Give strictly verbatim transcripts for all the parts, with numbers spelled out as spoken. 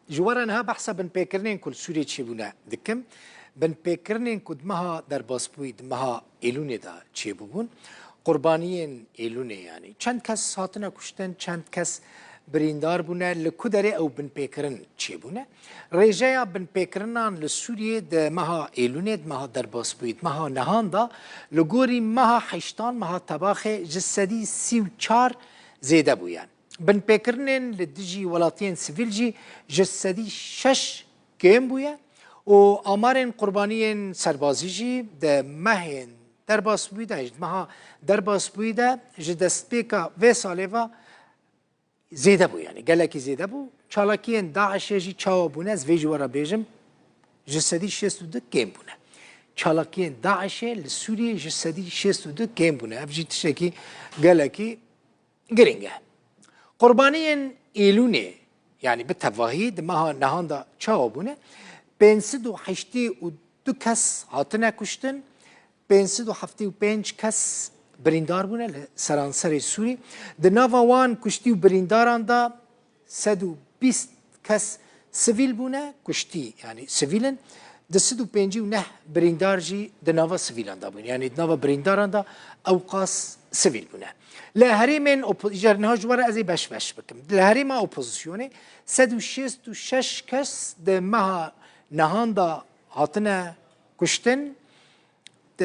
Ji we re niha behsa binpêkirinên ku li Sûriyê çêbûne dikim. Binpêkirinên ku di meha derbasbûyî, di meha Êlûnê de çêbûbûn. Qurbaniyên Êlûnê yanî. Çend kes hatine kuştin, çend kes birîndar bûne, li ku derê ew binpêkirin çêbûne. Rêjeya binpêkirinan li Sûriyê di meha Êlûnê, di meha derbasbûyî, di meha nihan de li gorî meha heştan, meha Tebaxê ji sedî sî û çar zêde bûye. Binpêkirinên li dijî welatiyên sivîl jî ji sedî şeş kêm bûye û amarên qurbaniyên serbazî jî di mehên derbasbûyî de, ji meha derbasbûyî de ji destpêka vê salê ve zêde bû, yanî gelekî zêde bû. Çalakiyên DAIŞê jî çawa bûne, ez vê ji we re bêjim, ji sedî şêst û du kêm bûne. Çalakiyên DAIŞê li Sûriyê ji sedî şêst û du kêm bûne. Ev jî tiştekî gelekî girîng e. Qurbaniyên Êlûnê, yanî bi tevahî di meha nihan de çawa bûne? Pênc sed û heştê û du kes hatine kuştin, pênc sed û heftê û pênc kes birîndar bûne li seranserê Sûrî. Di nava wan kuştî û birîndaran de sed û bîst kes sivîl bûne, kuştî, yanî sivîl in. Du sed û pêncî û neh birîndar jî di nava sivîlan de bûn. Yanî di nava birîndaran de ewqas sivîl bûne. Li herêmên opo-, ji niha ji we re ez ê beş beş bikim. Li herêma opozisyonê sed û şêst û şeş kes di meha nihan de hatine kuştin. Di,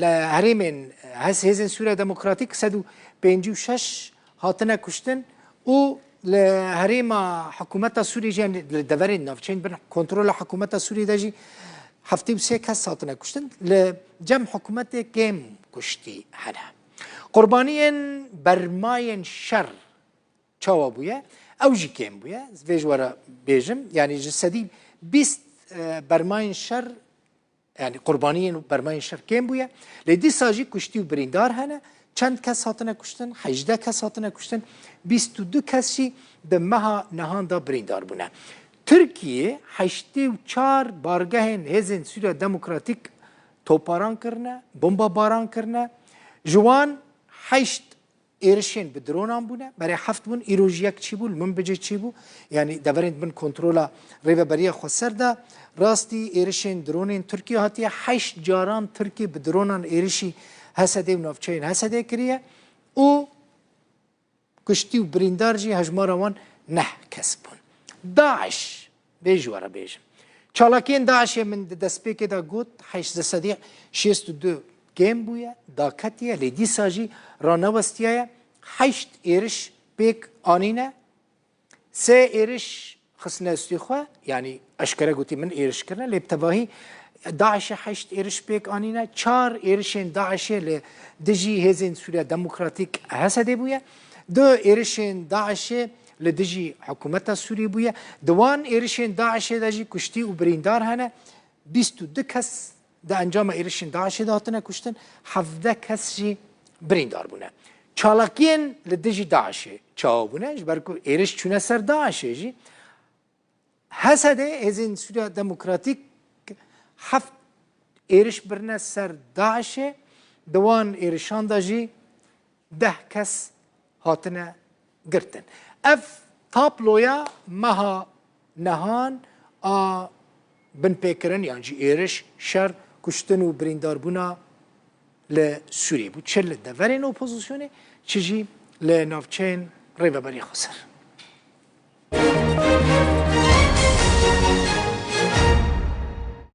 li herêmên Hes-, Hêzên Sûriya Demokratîk sed û pêncî û şeş hatine kuştin û li herêma hikûmeta Sûriyê jî, yanî li deverên navçeyên bin kontrola hikûmeta Sûriyê de jî heftê û sê kes hatine kuştin. Li cem hikûmetê kêm kuştî hene. Qurbaniyên bermayên şer çawa bûye? Ew jî kêm bûye. Ez vê ji we re bêjim. Yanî ji sedî bîst, e, bermayên şer, yanî qurbaniyên û bermayên şer kêm bûye. Lê dîsa jî kuştî û birîndar hene. Çend kes hatine kuştin? Hejdeh kes hatine kuştin. Bîst û du kes jî di meha nihan de birîndar bûne. Tirkiye heştê û çar bargehên Hêzên Sûriya Demokratîk toparan kirine, bomba baran kirine. Ji wan heşt êrişên bi dronan bûne. Berê heft bûn, îro jî yek çêbû, li Minbicê çêbû. Yanî deverên bin kontrola Rêveberiya Xweser de rastî êrişên dronên Tirkiye hatiye. Heşt caran Tirkiye bi dronan êrişî H S D û navçeyên H S D kiriye û kuştî û birîndar jî hejmara wan neh kes bûn. DAIŞ, vê ji we re bêjim. Çalakiyên DAIŞê min di destpêkê de got, heşt, di sedî şêst û du kêm bûye, daketiye, lê dîsa jî ranewestiyaye. Heşt êriş pêk anîne, sê êriş xistine üstê xwe, yanî eşkere gotî min êriş kirine, lê bi tevahî DAIŞê heşt êriş pêk anîne, çar êrişên DAIŞê li dijî Hêzên Sûriya Demokratîk, H S D, bûye. Du êrişên DAIŞê li dijî hikûmeta Sûriyê bûye. Di wan êrişên DAIŞê de jî kuştî û birîndar hene. Bîst û du kes di encama êrişên DAIŞê de hatine kuştin, hevdeh kes jî birîndar bûne. Çalakiyên li dijî DAIŞê çawa bûne? Ji ber ku êriş çûne ser DAIŞê jî, H S D, Hêzên Sûriya Demokratîk, heft êriş birine ser DAIŞê, di wan êrişan de jî deh kes hatine girtin. Ev tabloya meha nihan a binpêkirin, yan jî êriş, şer, kuştin û birîndarbûna li Sûriyê bû. Çi li deverên opozisyonê, çi jî li navçeyên Rêveberiya Xweser.